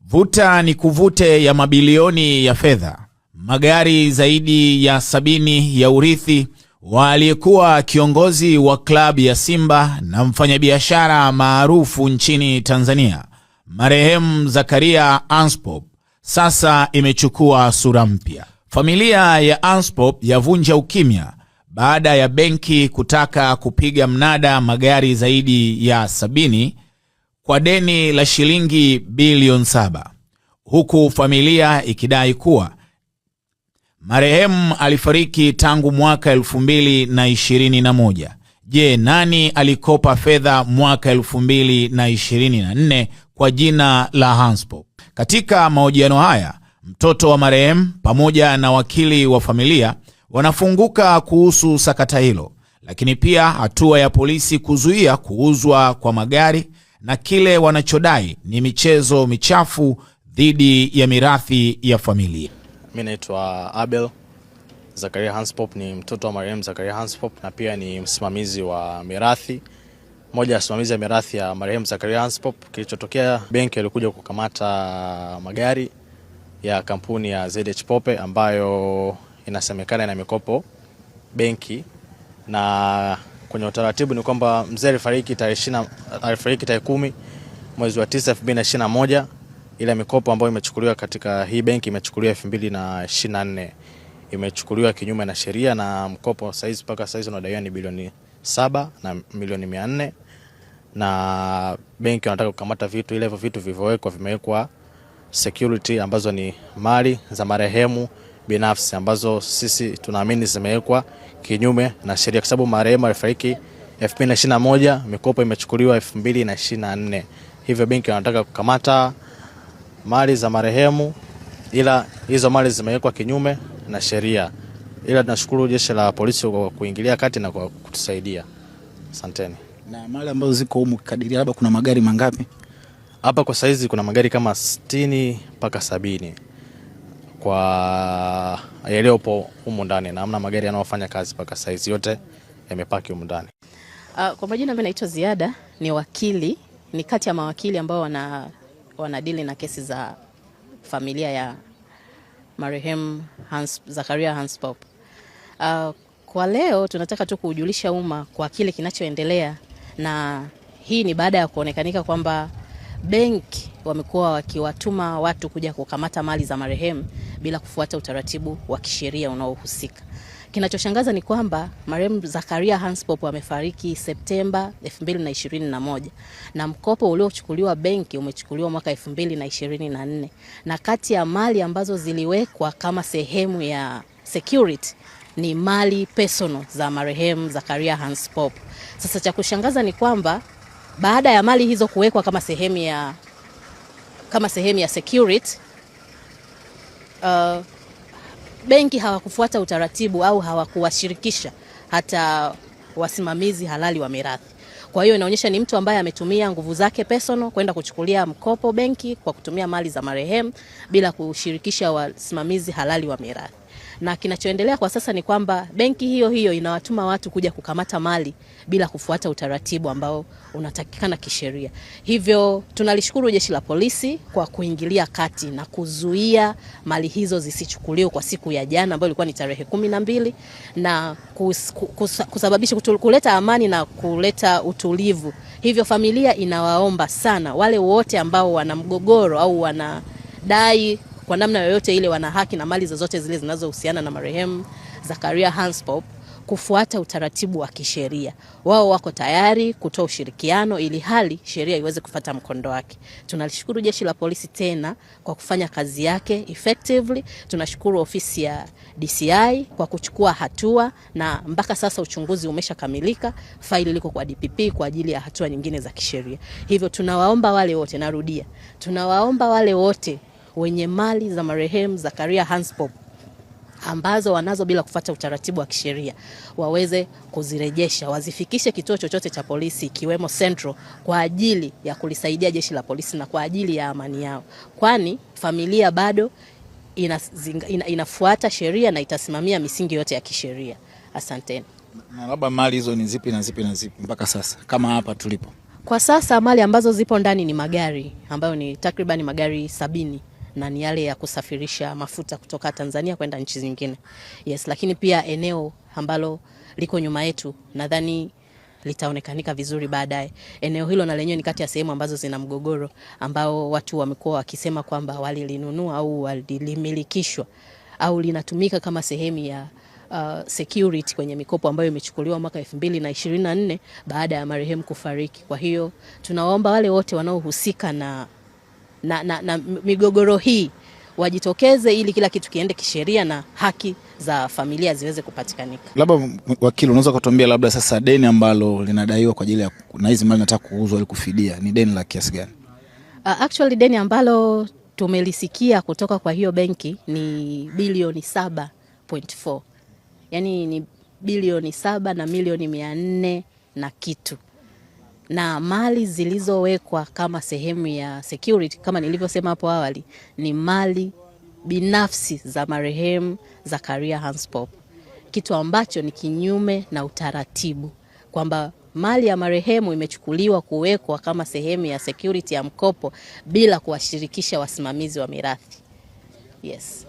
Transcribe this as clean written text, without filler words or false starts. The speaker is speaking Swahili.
Vuta ni kuvute ya mabilioni ya fedha, magari zaidi ya 70 ya urithi wa aliyekuwa kiongozi wa klabu ya Simba na mfanyabiashara maarufu nchini Tanzania, marehemu Zakaria Anspop, sasa imechukua sura mpya. Familia ya Anspop yavunja ukimya baada ya benki kutaka kupiga mnada magari zaidi ya 70 kwa deni la shilingi bilioni 7, huku familia ikidai kuwa marehemu alifariki tangu mwaka 2021. Je, nani alikopa fedha mwaka 2024 kwa jina la Hanspop? Katika mahojiano haya, mtoto wa marehemu pamoja na wakili wa familia wanafunguka kuhusu sakata hilo, lakini pia hatua ya polisi kuzuia kuuzwa kwa magari na kile wanachodai ni michezo michafu dhidi ya mirathi ya familia. Mimi naitwa Abel Zakaria Hanspop, ni mtoto wa marehemu Zakaria Hanspop na pia ni msimamizi wa mirathi, moja ya wasimamizi ya mirathi ya marehemu Zakaria Hanspop. Kilichotokea, benki walikuja kukamata magari ya kampuni ya ZH Pope ambayo inasemekana ina mikopo benki, na kwenye utaratibu ni kwamba mzee alifariki tarehe 10 mwezi wa 9 2021. Ile mikopo ambayo imechukuliwa katika hii benki imechukuliwa 2024, imechukuliwa kinyume na sheria, na mkopo saizi mpaka saizi unadaiwa ni bilioni 7 na milioni 400, na benki wanataka kukamata vitu, ile hivyo vitu vilivyowekwa vimewekwa security ambazo ni mali za marehemu binafsi ambazo sisi tunaamini zimewekwa kinyume na sheria, kwa sababu marehemu alifariki 2021, mikopo imechukuliwa 2024. Hivyo benki wanataka kukamata mali za marehemu, ila hizo mali zimewekwa kinyume na sheria. Ila tunashukuru jeshi la polisi kwa kuingilia kati na kwa kutusaidia. Asanteni. Na mali ambazo ziko humu kadiria, labda kuna magari mangapi hapa kwa saizi? Kuna magari kama 60 mpaka 70 kwa yaliyopo humu ndani, na hamna magari yanayofanya kazi mpaka saizi, yote yamepaki humu ndani. Kwa majina mimi naitwa Ziada, ni wakili, ni kati ya mawakili ambao wanadili na kesi za familia ya marehemu Zakaria Hanspop. Kwa leo tunataka tu kuujulisha umma kwa kile kinachoendelea, na hii ni baada ya kuonekanika kwamba benki wamekuwa wakiwatuma watu kuja kukamata mali za marehemu bila kufuata utaratibu wa kisheria unaohusika. Kinachoshangaza ni kwamba marehemu Zakaria Hanspop amefariki Septemba 2021 na mkopo uliochukuliwa benki umechukuliwa mwaka 2024, na kati ya mali ambazo ziliwekwa kama sehemu ya security ni mali personal za marehemu Zakaria Hanspop. Sasa cha kushangaza ni kwamba baada ya mali hizo kuwekwa kama sehemu ya security, benki hawakufuata utaratibu au hawakuwashirikisha hata wasimamizi halali wa mirathi. Kwa hiyo inaonyesha ni mtu ambaye ametumia nguvu zake personal kwenda kuchukulia mkopo benki kwa kutumia mali za marehemu bila kushirikisha wasimamizi halali wa mirathi. Na kinachoendelea kwa sasa ni kwamba benki hiyo hiyo inawatuma watu kuja kukamata mali bila kufuata utaratibu ambao unatakikana kisheria. Hivyo tunalishukuru jeshi la polisi kwa kuingilia kati na kuzuia mali hizo zisichukuliwe kwa siku ya jana ambayo ilikuwa ni tarehe 12 na kusababisha kuleta amani na kuleta utulivu. Hivyo familia inawaomba sana wale wote ambao wana mgogoro au wanadai kwa namna yoyote ile wana haki na mali zozote zile zinazohusiana na marehemu Zakaria Hanspop kufuata utaratibu wa kisheria. Wao wako tayari kutoa ushirikiano ili hali sheria iweze kufuata mkondo wake. Tunalishukuru jeshi la polisi tena kwa kufanya kazi yake effectively. Tunashukuru ofisi ya DCI kwa kuchukua hatua, na mpaka sasa uchunguzi umeshakamilika, faili liko kwa DPP kwa ajili ya hatua nyingine za kisheria. Hivyo tunawaomba wale wote, narudia, tunawaomba wale wote wenye mali za marehemu Zakaria Hanspop ambazo wanazo bila kufuata utaratibu wa kisheria waweze kuzirejesha, wazifikishe kituo chochote cha polisi ikiwemo Central kwa ajili ya kulisaidia jeshi la polisi na kwa ajili ya amani yao, kwani familia bado inafuata sheria na itasimamia misingi yote ya kisheria. Asanteni. Na labda mali hizo ni zipi na zipi na zipi mpaka sasa kama hapa tulipo? Kwa sasa mali ambazo zipo ndani ni magari ambayo ni takriban magari 70 na ni yale ya kusafirisha mafuta kutoka Tanzania kwenda nchi zingine. Yes, lakini pia eneo ambalo liko nyuma yetu nadhani litaonekanika vizuri baadaye. Eneo hilo na lenyewe ni kati ya sehemu ambazo zina mgogoro ambao watu wamekuwa wakisema kwamba walilinunua au walilimilikishwa au linatumika kama sehemu ya security kwenye mikopo ambayo imechukuliwa mwaka 2024 baada ya marehemu kufariki. Kwa hiyo tunawaomba wale wote wanaohusika na migogoro hii wajitokeze ili kila kitu kiende kisheria na haki za familia ziweze kupatikanika. Labda wakili, unaweza kutuambia labda sasa deni ambalo linadaiwa kwa ajili ya na hizi mali nataka kuuzwa ili kufidia ni deni la kiasi gani? Actually deni ambalo tumelisikia kutoka kwa hiyo benki ni bilioni 7.4. Yaani ni bilioni 7 na milioni 400 na kitu, na mali zilizowekwa kama sehemu ya security kama nilivyosema hapo awali ni mali binafsi za marehemu Zakaria Hanspop, kitu ambacho ni kinyume na utaratibu kwamba mali ya marehemu imechukuliwa kuwekwa kama sehemu ya security ya mkopo bila kuwashirikisha wasimamizi wa mirathi. Yes.